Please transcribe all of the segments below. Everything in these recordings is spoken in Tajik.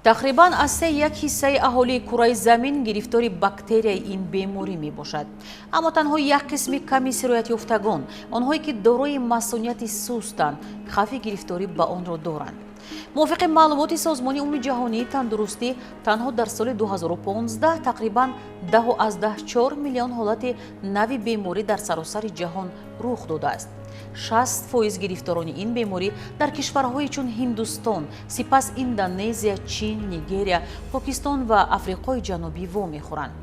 Тақрибан аз 3,1 ҳиссаи аҳолии кураи замин гирифтори бактерияи ин беморӣ мебошад. Аммо танҳо як қисми ками сироятёфтагон, онҳое ки дорои масунияти сустанд, хавфи гирифторӣ ба онро доранд. Мувофиқи маълумоти Созмони Умумиҷаҳонии тандурустӣ, танҳо дар соли 2015 тақрибан 10,4 миллион ҳолати нави беморӣ дар саросари ҷаҳон рух додааст. 60% гирифторони ин беморӣ дар кишварҳои чун Ҳиндустон, сипас Индонезия, Чин, Нигерия, Покистон ва Африқои Ҷанубӣ вомехӯранд.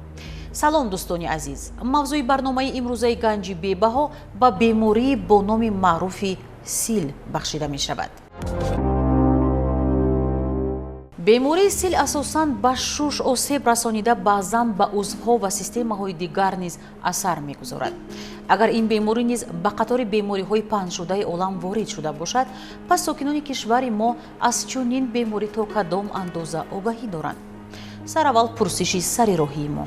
Салом, дӯстони азиз! Мавзӯи барномаи имрӯзаи Ганҷи бебаҳо ба бемории бо номи маъруфи сил бахшида мешавад. Бемории сил асосан ба шуш осеб расонида, баъзан ба узвҳо ва системаҳои дигар низ асар мегузорад. Агар ин беморӣ низ ба қатори бемориҳои паҳншудаи олам ворид шуда бошад, пас сокинони кишвари мо аз чунин беморӣ то кадом андоза огаҳӣ доранд? Сараввал пурсиши сари роҳии мо.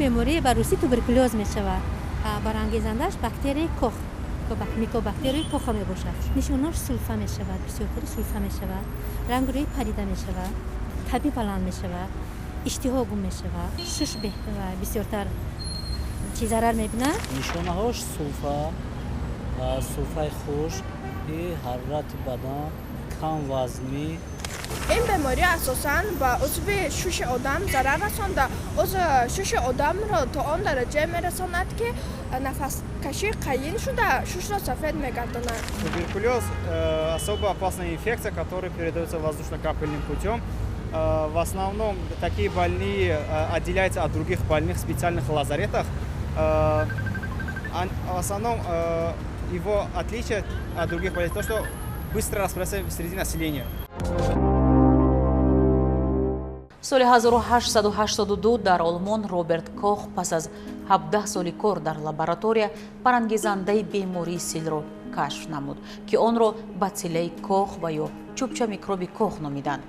Беморӣ ба русӣ туберкулёз мешавад. Барангезандааш бактерияи Кох, микобактерияи Коха мебошад. Нишонааш сулфа мешавад, бисёртари сулфа мешавад, ранг рӯи парида мешавад, таби баланд мешавад, иштиҳо гум мешавад, шуш бисёртар чи зарар мебинад. Нишонаҳош сулфа, сулфаи хушк, ҳарорати бадан, камвазнӣ. Ин беморӣ асосан ба узви шуши одам зарар расонда, шуши одамро то он дараҷа мерасонад, ки нафаскашӣ қайин шуда, шушро сафед мегардонад. Туберкулез особо опасная инфекция, которая передается воздушно-капельным путем. В основном такие больные отделяются от других больных в специальных лазаретах. В основном его отличие от других болезней то, что быстро распространяется среди населения. Соли 1882 дар Олмон Роберт Кох пас аз 17 соли кор дар лаборатория барангезандаи бемории силро кашф намуд, ки онро бациллаи Кох ва ё чӯбча микроби Кох номиданд.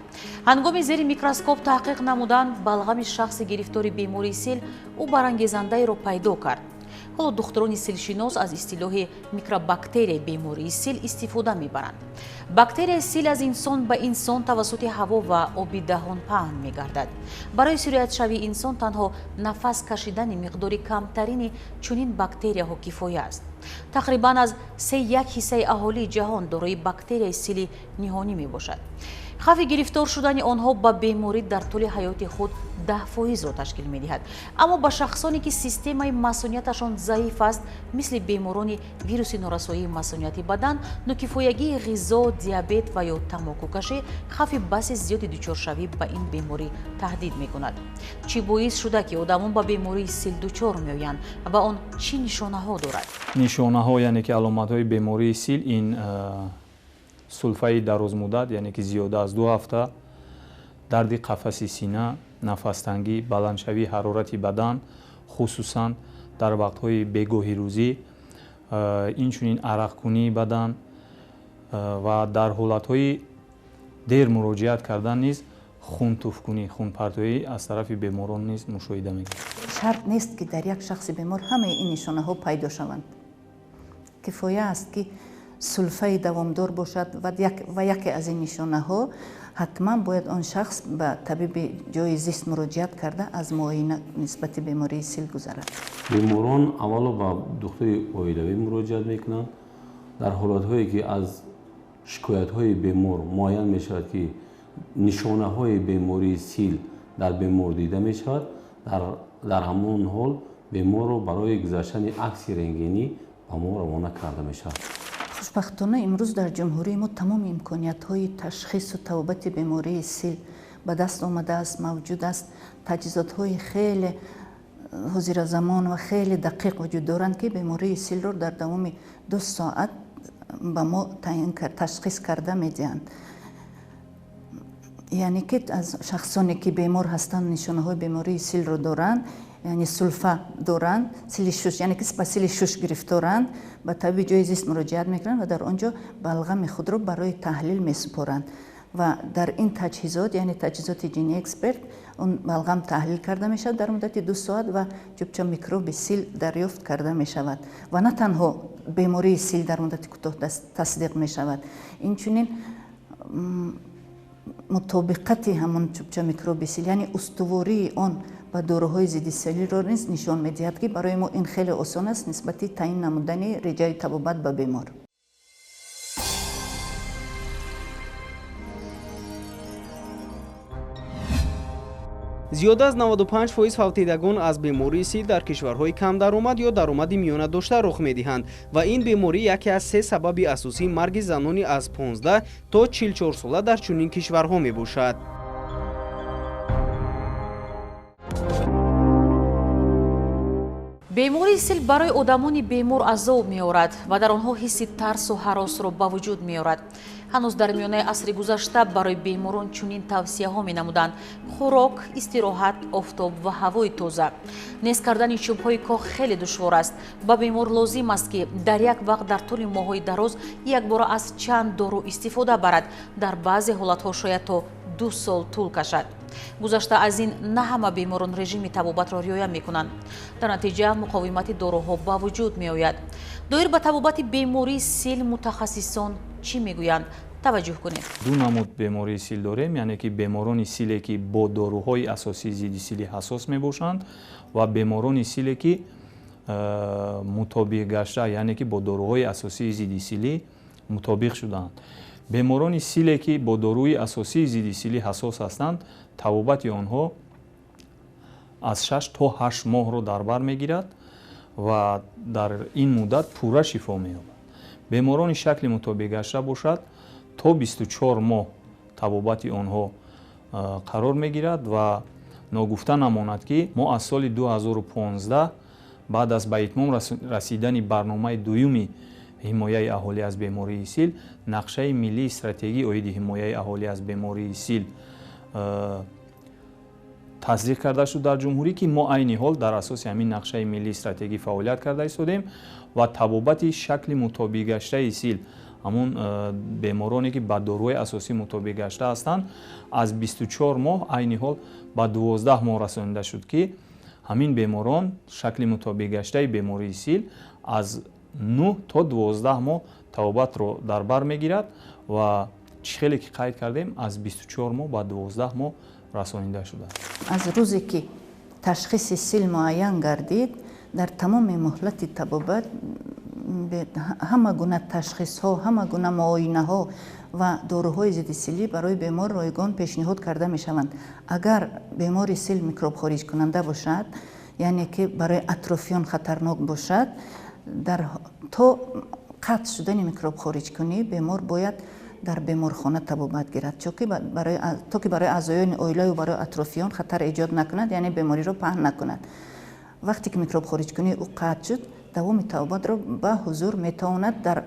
Ҳангоми зери микроскоп таҳқиқ намудан балғами шахси гирифтори бемории сил, ӯ барангезандаеро пайдо кард. Ҳоло духтурони силшинос аз истилоҳи микробактерияи бемории сил истифода мебаранд. Бактерияи сил аз инсон ба инсон тавассути ҳаво ва оби даҳон паҳн мегардад. Барои сироятшавии инсон танҳо нафас кашидани миқдори камтарини чунин бактерияҳо кифоя аст. Тақрибан аз 3,1 ҳиссаи аҳолии ҷаҳон дорои бактерияи сили ниҳонӣ мебошад. Хавфи гирифтор шудани онҳо ба беморӣ дар тӯли ҳаёти худ 10%-ро ташкил медиҳад. Аммо ба шахсоне ки системаи масунияташон заиф аст, мисли беморони вируси норасоии масунияти бадан, нокифоягии ғизо, диабет ва ё тамокукашӣ, хавфи баси зиёди дучоршавӣ ба ин беморӣ таҳдид мекунад. Чӣ боис шуда, ки одамон ба бемории сил дучор меоянд ва он чӣ нишонаҳо дорад? Нишонаҳо, яъне ки аломатҳои бемории сил ин сулфаи дарозмуддат, яъне ки зиёда аз 2 ҳафта, дарди қафаси сина, нафастангӣ, баландшавии ҳарорати бадан, хусусан дар вақтҳои бегоҳи рӯзӣ, инчунин арақкунии бадан ва дар ҳолатҳои дер муроҷиат кардан низ хунтуфкунӣ, хунпартоӣ аз тарафи беморон низ мушоҳида мегардад. Шарт нест, ки дар як шахси бемор ҳамаи ин нишонаҳо пайдо шаванд. Кифоя аст, ки сулфаи давомдор бошад ва яке аз ин нишонаҳо, ҳатман бояд он шахс ба табиби ҷои зист муроҷиат карда, аз муоина нисбати бемории сил гузарад. Беморон аввало ба духтури оилавӣ муроҷиат мекунанд. Дар ҳолатҳое ки аз шикоятҳои бемор муайян мешавад, ки нишонаҳои бемории сил дар бемор дида мешавад, дар ҳамон ҳол беморро барои гузаштани акси рентгенӣ ба мо равона карда мешавад. Хушбахтона, имрӯз дар ҷумҳурии мо тамоми имкониятҳои ташхису табобати бемории сил ба даст омадааст, мавҷуд аст. Таҷҳизотҳои хеле ҳозиразамон ва хеле дақиқ вуҷуд доранд, ки бемории силро дар давоми 2 соат ба мо ташхис карда медиҳанд. Яъне ки аз шахсоне ки бемор ҳастанд, нишонаҳои бемории силро доранд, яъне сулфа доранд, сили шуш, яъне ки ба сили шуш гирифторанд, ба табиби ҷои зист муроҷиат мекунанд ва дар он ҷо балғами худро барои таҳлил месупоранд. Ва дар ин таҷҳизот, яъне таҷҳизоти GeneXpert, он балғам таҳлил карда мешавад дар муддати 2 соат ва чӯбча микроби сил дарёфт карда мешавад. Ва на танҳо бемории сил дар муддати кӯтоҳ тасдиқ мешавад, инчунин мутобиқати ҳамон чӯбча микроби сил, яъне устувории он ба доруҳои зидди силиро низ нишон медиҳад, ки барои мо ин хеле осон аст нисбати таъин намудани реҷаи табобат ба бемор. Зиёда аз 95% фавтидагон аз бемории сил дар кишварҳои камдаромад ё даромади миёна дошта рух медиҳанд ва ин беморӣ яке аз се сабаби асосии марги занони аз 15 то 44 сола дар чунин кишварҳо мебошад. Бемории сил барои одамони бемор азоб меорад ва дар онҳо ҳисси тарсу ҳаросро ба вуҷуд меорад. Ҳанӯз дар миёнаи асри гузашта барои беморон чунин тавсияҳо менамуданд: хӯрок, истироҳат, офтоб ва ҳавои тоза. Нест кардани чӯбҳои Кох хеле душвор аст. Ба бемор лозим аст, ки дар як вақт дар тӯли моҳҳои дароз якбора аз чанд дору истифода барад. Дар баъзе ҳолатҳо шояд то 2 сол тӯл кашад. Гузашта аз ин, на ҳама беморон режими табобатро риоя мекунанд. Дар натиҷа муқовимати доруҳо ба вуҷуд меояд. Доир ба табобати бемории сил мутахассисон чӣ мегӯянд? Таваҷҷӯҳ кунед. Ду намуд бемории сил дорем, яъне ки беморони силе, ки бо доруҳои асосии зидди сили ҳассос мебошанд ва беморони силе, ки мутобиқ гашта, яъне ки бо доруҳои асосии зидди силӣ мутобиқ шудаанд. Беморони силе, ки бо доруи асосии зидди силӣ ҳассос ҳастанд, табобати онҳо аз 6 то 8 моҳро дар бар мегирад ва дар ин муддат пурра шифо меёбад. Беморони шакли мутобиқ гашта бошад, то 24 моҳ табобати онҳо қарор мегирад ва ногуфта намонад, ки мо аз соли 2015 баъд аз ба итмом расидани барномаи дуюми ҳимояи аҳолӣ аз бемории сил, нақшаи миллии стратегии оиди ҳимояи аҳолӣ аз бемории сил тасдиқ карда шуд дар ҷумҳурӣ, ки мо айни ҳол дар асоси ҳамин нақшаи миллии стратегӣ фаъолият карда истодем ва табобати шакли мутобиқ гаштаи сил, ҳамон бемороне, ки ба доруҳои асосӣ мутобиқ гашта ҳастанд, аз 24 моҳ айни ҳол ба 12 моҳ расонида шуд, ки ҳамин беморон шакли мутобиқ гаштаи бемории сил аз 9 то 12 моҳ табобатро дар бар мегирад ва чӣ хеле ки қайд кардем, аз 24 моҳ ба 12 моҳ расонида шудааст. Аз рӯзе ки ташхиси сил муайян гардид, дар тамоми муҳлати табобат ҳама гуна ташхисҳо, ҳама гуна муоинаҳо ва доруҳои зидди силӣ барои бемор ройгон пешниҳод карда мешаванд. Агар бемори сил микроб хориҷкунанда бошад, яъне ки барои атрофиён хатарнок бошад, дар то қатъ шудани микроб хориҷкунӣ бемор бояд дар беморхона табобат гирад, то ки барои аъзоёни оилаю барои атрофиён хатар эҷод накунад, яъне бемориро паҳн накунад. Вақте ки микроб хориҷкунии ӯ қатъ шуд, давоми табобатро ба ҳузур метавонад дар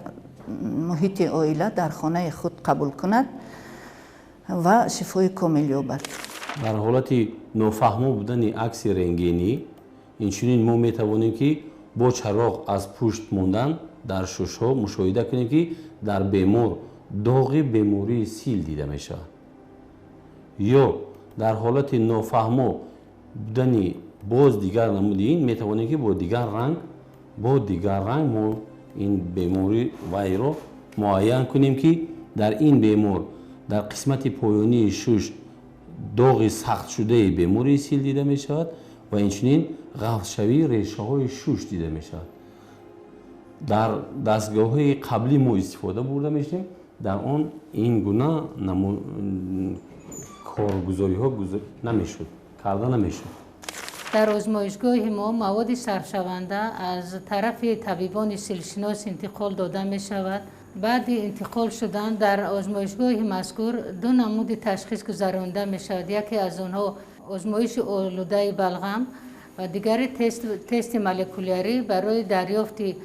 муҳити оила, дар хонаи худ қабул кунад ва шифои комил ёбад. Дар ҳолати нофаҳмо будани акси рентгенӣ, инчунин мо метавонем, ки бо чароғ аз пушт мондан дар шушҳо мушоҳида кунем, ки дар бемор доғи бемории сил дида мешавад. Ё дар ҳолати нофаҳмо будани боз дигар намуди ин, метавонем, ки бо дигар ранг мо ин беморӣ вайро муайян кунем, ки дар ин бемор дар қисмати поёнии шуш доғи сахтшудаи бемории сил дида мешавад ва инчунин ғафзшавии решаҳои шуш дида мешавад. Дар дастгоҳҳои қаблӣ мо истифода бурда мешавем, дар он ин гуна коргузориҳо намешуд, карда намешуд. Дар озмоишгоҳи мо маводи сарфшаванда аз тарафи табибони силшинос интиқол дода мешавад. Баъди интиқол шудан дар озмоишгоҳи мазкур ду намуди ташхис гузаронда мешавад. Яке аз онҳо озмоиши олудаи балғам ва дигари тести молекулярӣ барои дарёфти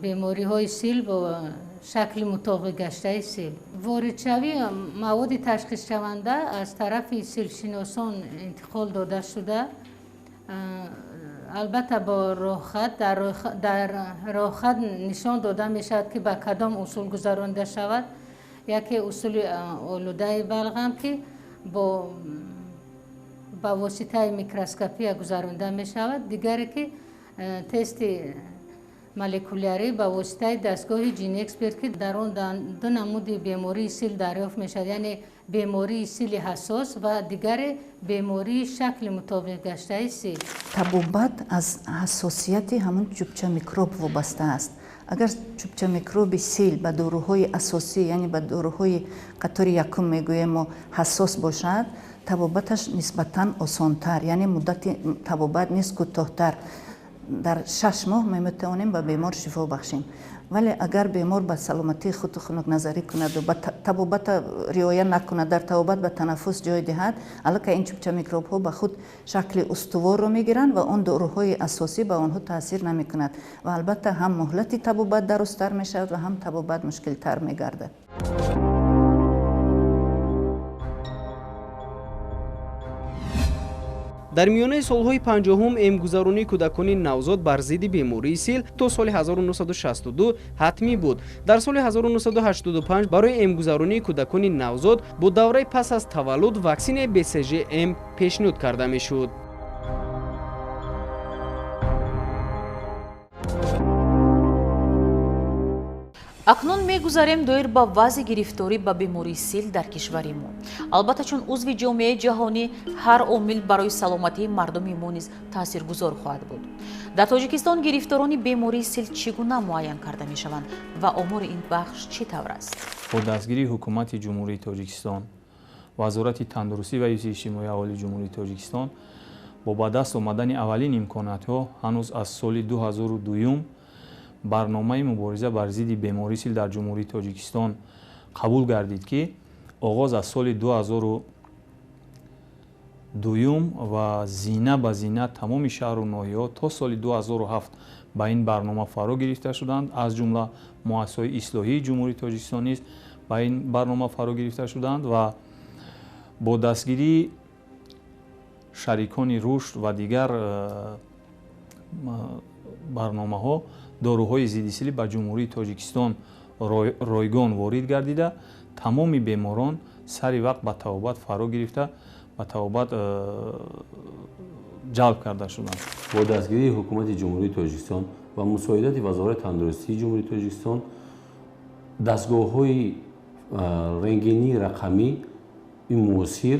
бемориҳои сил бо шакли мутобиқ гаштаи сил. Воридшавии маводи ташхисшаванда аз тарафи силшиносон интиқол дода шуда, албатта бо роҳхат, дар роҳхат нишон дода мешавад, ки ба кадом усул гузаронида шавад. Яке усули олудаи балғам, ки ба воситаи микроскопия гузаронда мешавад, дигаре ки тести молекулярӣ ба воситаи дастгоҳи GeneXpert, ки дар он ду намуди бемории сил дарёфт мешавад, яъне бемории сили ҳассос ва дигаре бемории шакли мутобиқгаштаи сил. Табобат аз ҳассосияти ҳамон чӯбча микроб вобаста аст. Агар чӯбча микроби сил ба доруҳои асосӣ, яъне ба доруҳои қатори якум мегӯем мо, ҳассос бошад, табобаташ нисбатан осонтар, яъне муддати табобат низ кӯтоҳтар, дар 6 моҳ мо метавонем ба бемор шифо бахшем. Вале агар бемор ба саломатии худ хунукназарӣ кунаду ба табобата риоя накунад, дар табобат ба танаффус ҷой диҳад, аллакай ин чӯбча микробҳо ба худ шакли устуворро мегиранд ва он доруҳои асосӣ ба онҳо таъсир намекунад ва албатта ҳам муҳлати табобат дарозтар мешавад ва ҳам табобат мушкилтар мегардад. Дар миёнаи солҳои 50-ум эмгузаронии кӯдакони навзод бар зидди бемории сил то соли 1962 ҳатмӣ буд. Дар соли 1985 барои эмгузаронии кӯдакони навзод бо давраи пас аз таваллуд ваксинаи БЦЖ-М пешниҳод карда мешуд. Акнун мегузарем доир ба вазъи гирифторӣ ба бемории сил дар кишвари мо. Албатта, чун узви ҷомеаи ҷаҳонӣ, ҳар омил барои саломатии мардуми мо низ таъсиргузор хоҳад буд. Дар Тоҷикистон гирифторони бемории сил чӣ гуна муайян карда мешаванд ва омори ин бахш чӣ тавр аст? Бо дастгирии Ҳукумати Ҷумҳурии Тоҷикистон, Вазорати тандурустӣ ва ҳифзи иҷтимоии аҳолии Ҷумҳурии Тоҷикистон, бо ба даст омадани аввалин имкониятҳо, ҳанӯз аз соли 2002 барномаи мубориза бар зидди бемории сил дар Ҷумҳурии Тоҷикистон қабул гардид, ки оғоз аз соли 2002 ва зина ба зина тамоми шаҳру ноҳияҳо то соли 2007 ба ин барнома фаро гирифта шуданд. Аз ҷумла муассисаҳои ислоҳии Ҷумҳурии Тоҷикистон низ ба ин барнома фаро гирифта шуданд ва бо дастгирии шарикони рушд ва дигар барномаҳо доруҳои зиддисилӣ ба Ҷумҳурии Тоҷикистон ройгон ворид гардида, тамоми беморон сари вақт ба табобат фаро гирифта, ба табобат ҷалб карда шуданд. Бо дастгирии Ҳукумати Ҷумҳурии Тоҷикистон ва мусоидати Вазорати тандурустии Ҷумҳурии Тоҷикистон дастгоҳҳои рентгении рақамӣ муосир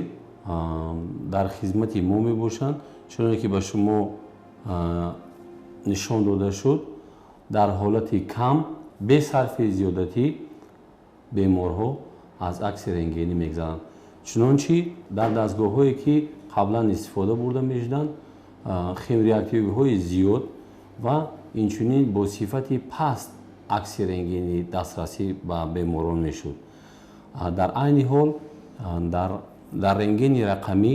дар хизмати мо мебошанд. Чуноне ки ба шумо нишон дода шуд, дар ҳолати кам, бе сарфи зиёдатӣ беморҳо аз акси рентгенӣ мегзаранд. Чунончи дар дастгоҳҳое ки қаблан истифода бурда мешуданд, химреактивиҳои зиёд ва инчунин бо сифати паст акси рентгенӣ дастрасӣ ба беморон мешуд. Дар айни ҳол дар рентгени рақамӣ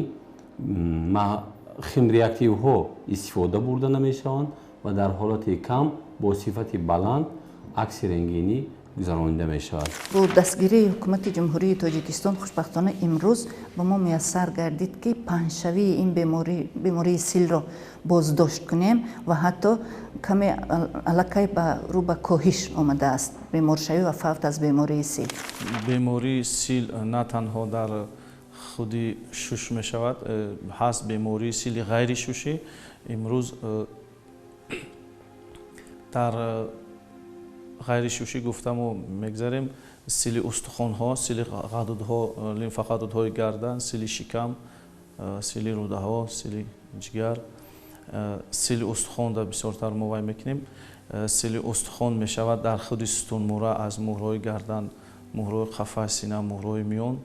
химреактивҳо истифода бурда намешаванд ва дар ҳолати кам бо сифати баланд акси рентгенӣ гузаронида мешавад. Бо дастгирии Ҳукумати Ҷумҳурии Тоҷикистон, хушбахтона, имрӯз ба мо муяссар гардид, ки паҳншавии ин бемории силро боздошт кунем ва ҳатто каме аллакай ба рӯ ба коҳиш омадааст беморшавӣ ва фавт аз бемории сил. Бемории сил на танҳо дар худи шуш мешавад, ҳаст бемории сили ғайришушӣ. Имрӯз дар ғайришушӣ гуфтаму мегзарем: сили устухонҳо, сили ғадудҳо, лимфағадудҳои гардан, сили шикам, сили рӯдаҳо, сили ҷигар. Сили устухонда бисёртар мо вай мекунем. Сили устухон мешавад дар худи сутунмӯра, аз муҳрҳои гардан, муҳрҳои қафаси сина, муҳрҳои миён,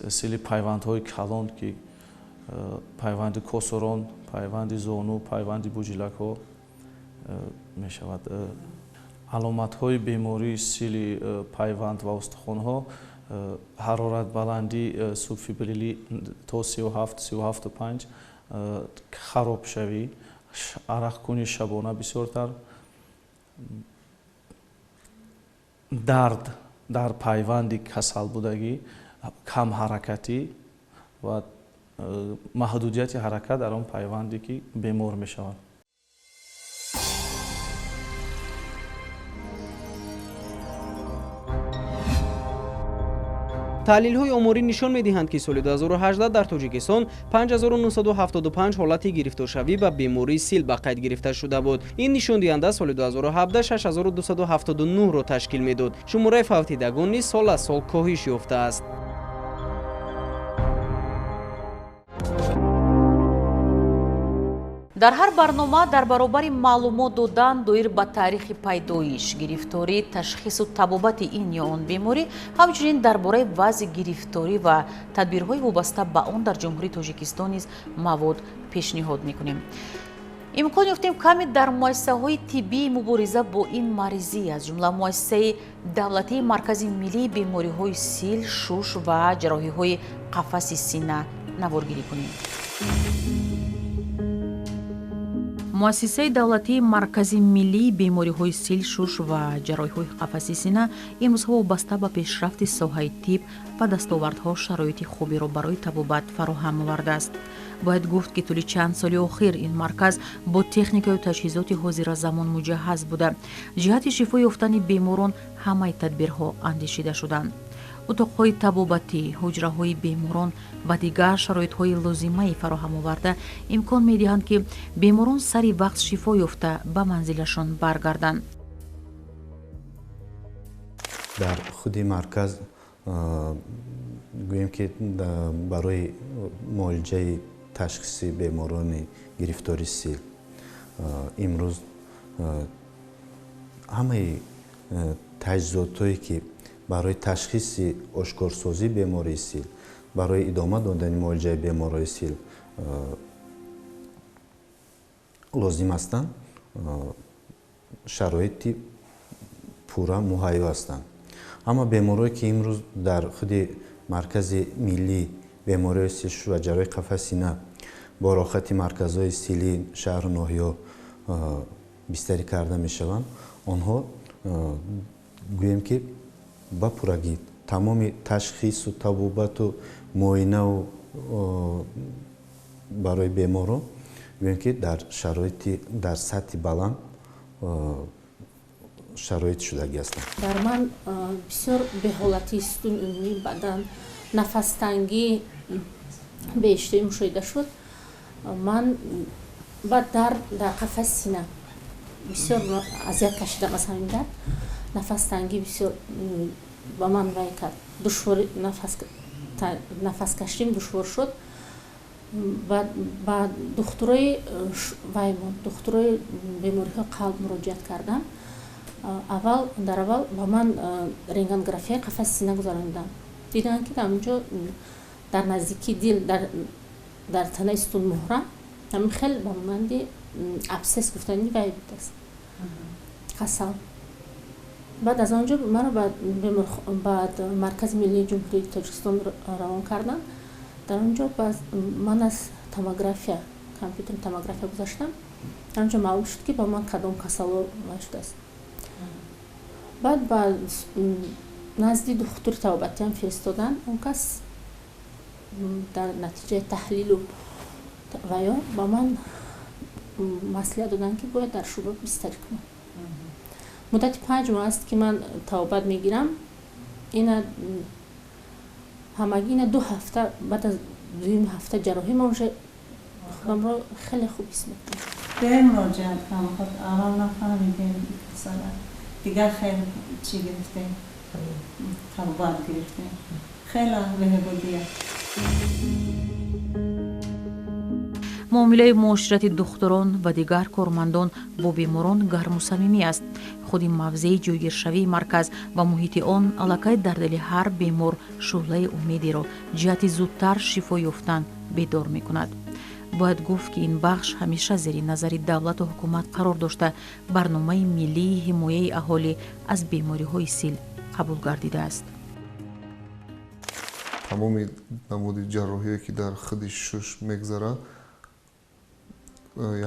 сили пайвандҳои калон, ки пайванди косурон, пайванди зону, пайванди буҷилакҳо мешавад. Аломатҳои бемории сили пайванд ва устухонҳо: ҳароратбаландӣ субфебрилӣ то 37, 37,5, харобшавӣ, арақкунӣ шабона бисёртар, дард дар пайванди касалбудагӣ, камҳаракатӣ ва маҳдудияти ҳаракат дар он пайванде ки бемор мешавад. Таҳлилҳои оморӣ нишон медиҳанд, ки соли 2018 дар Тоҷикистон 5975 ҳолати гирифторшавӣ ба бемории сил ба қайд гирифта шуда буд. Ин нишондиҳанда соли 2017 6279-ро ташкил медод. Шумораи фавтидагон низ сол аз сол коҳиш ёфтааст. Дар ҳар барнома дар баробари маълумот додан доир ба таърихи пайдоиш, гирифторӣ, ташхису табобати ин ё он беморӣ, ҳамчунин дар бораи вазъи гирифторӣ ва тадбирҳои вобаста ба он дар Ҷумҳурии Тоҷикистон низ мавод пешниҳод мекунем. Имкон ёфтем каме дар муассисаҳои тиббии мубориза бо ин маризӣ, аз ҷумла муассисаи давлатии Маркази миллии бемориҳои сил, шуш ва ҷарроҳиҳои қафаси сина наворгирӣ кунем. Муассисаи давлатии Маркази миллии бемориҳои сил, шуш ва ҷарроҳиҳои қафаси сина имрӯзҳо вобаста ба пешрафти соҳаи тиб ва дастовардҳо шароити хуберо барои табобат фароҳам овардааст. Бояд гуфт, ки тӯли чанд соли охир ин марказ бо техникаю таҷҳизоти ҳозиразамон муҷаҳҳаз буда, ҷиҳати шифо ёфтани беморон ҳамаи тадбирҳо андешида шуданд. Утоқҳои табобатӣ, ҳуҷраҳои беморон ва дигар шароитҳои лозимаи фароҳам оварда имкон медиҳанд, ки беморон сари вақт шифо ёфта ба манзилашон баргарданд. Дар худи марказ гӯем, ки барои муолиҷаи ташхиси беморони гирифтори сил имрӯз ҳамаи таҷҳизотҳое, ки барои ташхиси ошкорсозии бемории сил, барои идома додани муолиҷаи бемории сил лозим ҳастанд, шароити пурра муҳайё ҳастанд. Ҳама беморое, ки имрӯз дар худи Маркази миллии бемориҳои сил, шуш ва ҷарроҳии қафаси сина бо роҳхати марказҳои силии шаҳру ноҳияҳо бистарӣ карда мешаванд, онҳо гӯем, ки ба пуррагӣ тамоми ташхису табобату муоинаву барои беморон гӯем, ки дар шароити дар сатҳи баланд шароит шудагӣ ҳастанд. Дар ман бисёр беҳолатии сутуни умумии бадан, нафастангӣ беиштиҳоӣ мушоҳида шуд. Ман баъд дард дар қафаси сина бисёр азият кашидам аз ҳамин дард. Нафастангӣ бисёр ба ман вай кард, душвори нафаскашим душвор шуд. Ба духтурои вай духтурои бемориҳои қалб муроҷиат кардам. Аввал дар аввал ба ман рентгенографияи қафаси сина гузаронидам. Диданд, ки дар онҷо дар наздикии дил дар танаи сутунмуҳра ҳамин хел ба монанди абсцесс гуфтани вай будааст, касал. Баъд аз он ҷо маро ба Маркази миллии Ҷумҳурии Тоҷикистон равон карданд. Дар он ҷо ман аз томография, компютерни томография гузаштам. Дар он ҷо маълум шуд, ки ба ман кадом касало вай шудааст. Баъд ба назди духтури табобатиам фиристоданд. Он кас дар натиҷаи таҳлилу ваё ба ман маслиҳат доданд, ки бояд дар шӯъба бистарӣ кунам. Муддати 5 моҳ аст, ки ман табобат мегирам. Ина ҳамагӣ ина 2 ҳафта баъд аз дуюми ҳафта ҷарроҳӣ ман уже худамро хеле хуб ҳис мекунам. Бе муроҷиат кардам, худ аввал нафаҳмидем касала, дигар хеле чӣ гирифтем, табобат гирифтем, хеле беҳбудия. Муомилаи муоширати духтурон ва дигар кормандон бо беморон гарму самимӣ аст. Худи мавзеи ҷойгиршавии марказ ва муҳити он аллакай дар дили ҳар бемор шӯълаи умедеро ҷиҳати зудтар шифо ёфтан бедор мекунад. Бояд гуфт, ки ин бахш ҳамеша зери назари давлату ҳукумат қарор дошта, барномаи миллии ҳимояи аҳолӣ аз бемориҳои сил қабул гардидааст. Тамоми намуди ҷарроҳие, ки дар худи шуш мегузарад,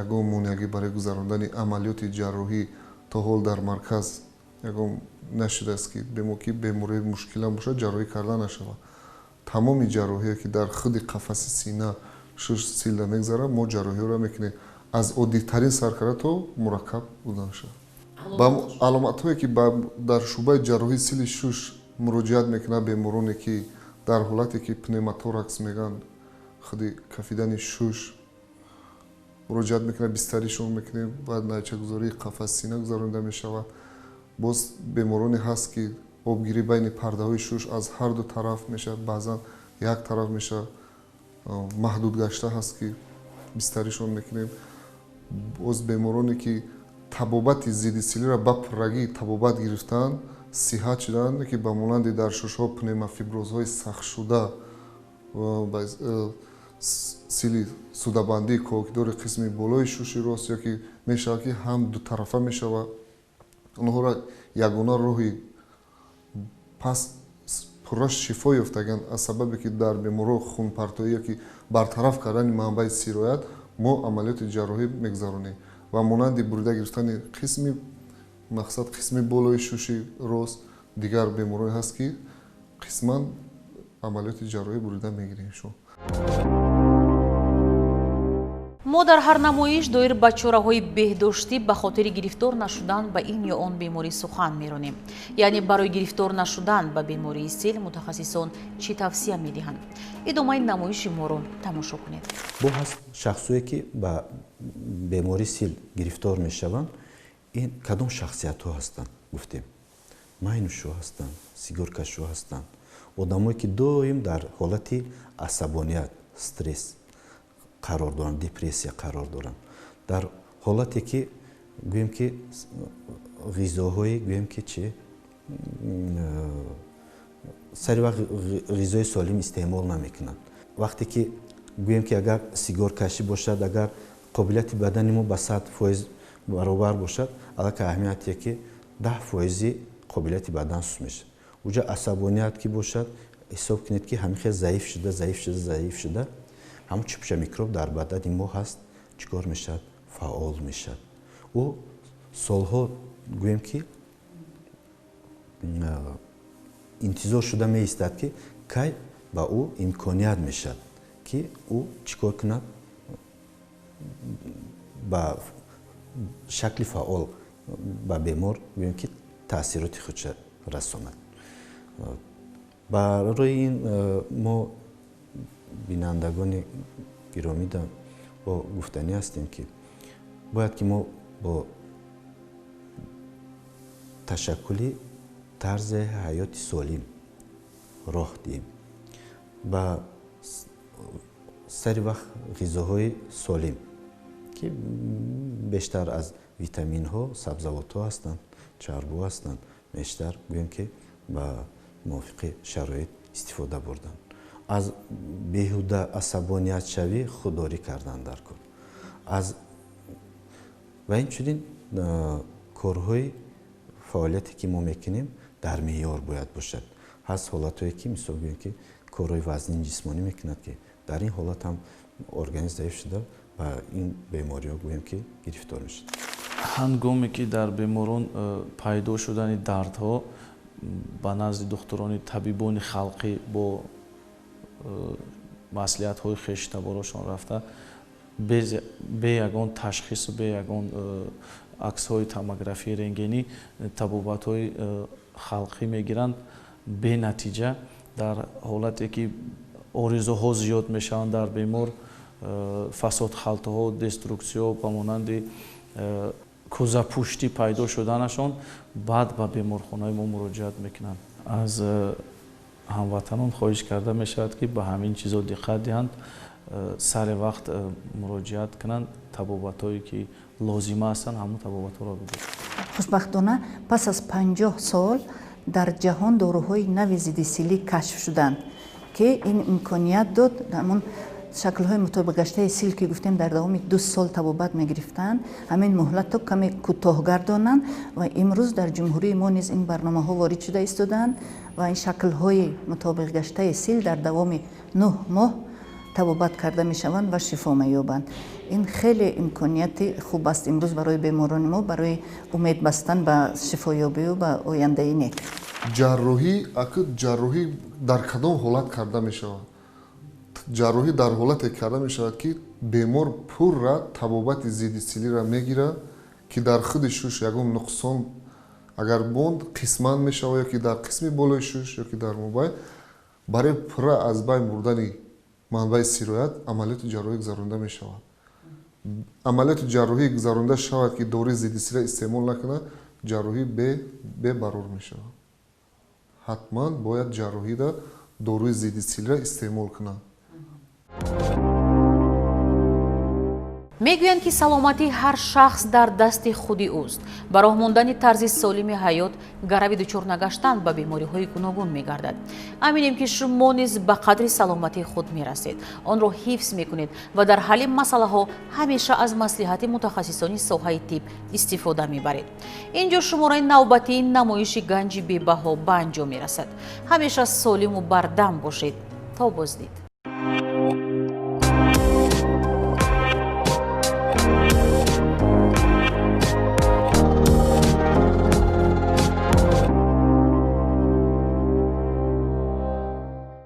ягон монеагӣ барои гузарондани амалиёти ҷарроҳӣ то ҳол дар марказ ягон нашудааст, ки ки бемории мушкила бошад, ҷарроҳӣ карда нашавад. Тамоми ҷарроҳие, ки дар худи қафаси сина, шуш, силда мегузарад, мо ҷарроҳиҳоро мекунем, аз оддитарин сар карда то мураккаб буданашад. Ба аломатҳое, ки дар шӯъбаи ҷарроҳии сили шуш муроҷиат мекунад бемороне, ки Дар ҳолате ки пневмоторакс мегӯянд, худи кафидани шуш муроҷиат мекунад, бистаришон мекунем, баъд найчагузории қафаси сина гузаронида мешавад. Боз бемороне ҳаст, ки обгирӣ байни пардаҳои шуш аз ҳар ду тараф мешавад, баъзан як тараф мешавад, маҳдуд гашта ҳаст, ки бистаришон мекунем. Боз бемороне ки табобати зидди силиро ба пуррагӣ табобат гирифтаанд, сиҳат шудаанд, ки ба монанди дар шушҳо пневмофиброзҳои сахтшуда, сили судабандии ковокидори қисми болои шуши рост, ё ки мешавад, ки ҳам дутарафа мешавад, онҳоро ягона роҳи пас пурра шифо ёфтаган аз сабабе ки дар беморҳо хунпартоӣ ё ки бартараф кардани манбаи сироят мо амалиёти ҷарроҳӣ мегузаронем ва монанди бурида гирифтани қисми мақсад қисми болои шуши рост, дигар беморҳое ҳаст, ки қисман амалиёти ҷарроҳӣ бурида мегирем. Мо дар ҳар намоиш доир ба чораҳои беҳдоштӣ ба хотири гирифтор нашудан ба ин ё он беморӣ сухан меронем. Яъне барои гирифтор нашудан ба бемории сил мутахассисон чӣ тавсия медиҳанд? Идомаи намоиши моро тамошо кунед. Бо ҳаст шахсое, ки ба бемории сил гирифтор мешаванд, ин кадом шахсиятҳо ҳастанд? Гуфтем, майнӯшо ҳастанд, сигоркашо ҳастанд, одамое ки доим дар ҳолати асабоният, стресс қарор доранд, депрессия қарор доранд, дар ҳолате ки гӯем ки ғизоҳои гӯем ки чи сари вақт ғизои солим истеъмол намекунанд. Вақте ки гӯем ки агар сигоркашӣ бошад, агар қобилияти бадани мо ба 100% баробар бошад, аллакай аҳамиятие ки 10% қобилияти бадан суст мешавад. Уҷа асабоният ки бошад, ҳисоб кунед ки ҳамин хел заиф шуда, заиф шуда, заиф шуда, ҳамон чипча микроб дар бадани мо ҳаст, чӣ кор мешавад? Фаъол мешавад. Ӯ солҳо гӯем ки интизор шуда меистад, ки кай ба ӯ имконият мешавад, ки ӯ чӣ кор кунад, ба шакли фаъол ба бемор гӯем ки таъсироти худша расонад. Барои ин мо бинандагони гиромида бо гуфтанӣ ҳастем, ки бояд ки мо бо ташаккули тарзи ҳаёти солим роҳ диҳем, ба сари вақт ғизоҳои солим, ки бештар аз витаминҳо, сабзавотҳо ҳастанд, чарбу ҳастанд, бештар гӯем ки ба мувофиқи шароит истифода бурдан, аз беҳуда асабониятшавӣ худдорӣ кардан дар кор, аз ва инчунин корҳои фаъолияте ки мо мекунем дар меъёр бояд бошад. Ҳаст ҳолатҳое ки мисол гӯем ки корҳои вазнини ҷисмонӣ мекунад, ки дар ин ҳолат ҳам организм заиф шуда ба ин бемориҳо гӯем ки гирифтор мешавад. Ҳангоме ки дар беморон пайдо шудани дардҳо ба назди духтурони табибони халқӣ бо маслиҳатҳои хештаборошон рафта, бе ягон ташхису бе ягон аксҳои томографияи рентгенӣ табобатҳои халқӣ мегиранд, бенатиҷа. Дар ҳолате ки оризуҳо зиёд мешаванд дар бемор, фасодхалтаҳо, деструксиё ба монанди кӯзапуштӣ пайдо шуданашон, баъд ба беморхонаи мо муроҷиат мекунанд. Аз ҳамватанон хоҳиш карда мешавад, ки ба ҳамин чизо диққат диҳанд, сари вақт муроҷиат кунанд, табобатҳое ки лозима ҳастанд, ҳамон табобатҳоро бигиранд. Хушбахтона пас аз 50 сол дар ҷаҳон доруҳои нави зидди силӣ кашф шуданд, ки ин имконият дод ҳамон шаклҳои мутобиқгаштаи сил, ки гуфтем дар давоми 2 сол табобат мегирифтанд, ҳамин муҳлатро каме кӯтоҳ гардонанд ва имрӯз дар ҷумҳурии мо низ ин барномаҳо ворид шуда истодаанд ва ин шаклҳои мутобиқгаштаи сил дар давоми 9 моҳ табобат карда мешаванд ва шифо меёбанд. Ин хеле имконияти хуб аст имрӯз барои беморони мо, барои умед бастан ба шифоёбию ба ояндаи нек. Ҷарроҳӣ, аки ҷарроҳӣ дар кадом ҳолат карда мешавад? Ҷарроҳӣ дар ҳолате карда мешавад, ки бемор пурра табобати зидди силиро мегирад, ки дар худи шуш ягон нуқсон агар монд, қисман мешавад, ё ки дар қисми болои шуш, ё ки дар мобайн. Барои пурра аз байн бурдани манбаи сироят амалиёти ҷарроҳӣ гузаронда мешавад. Амалиёти ҷарроҳӣ гузаронда шавад, ки доруи зидди сила истеъмол накунад, ҷарроҳӣ бебарор мешавад. Ҳатман бояд ҷарроҳида доруи зидди силра истеъмол кунад. Мегӯянд, ки саломатии ҳар шахс дар дасти худи ӯст. Ба роҳ мондани тарзи солими ҳаёт гарави дучор нагаштан ба бемориҳои гуногун мегардад. Аминем, ки шумо низ ба қадри саломатии худ мерасед, онро ҳифз мекунед ва дар ҳалли масъалаҳо ҳамеша аз маслиҳати мутахассисони соҳаи тиб истифода мебаред. Ин ҷо шумораи навбатии намоиши ганҷи бебаҳо ба анҷом мерасад. Ҳамеша солиму бардам бошед. То боздид.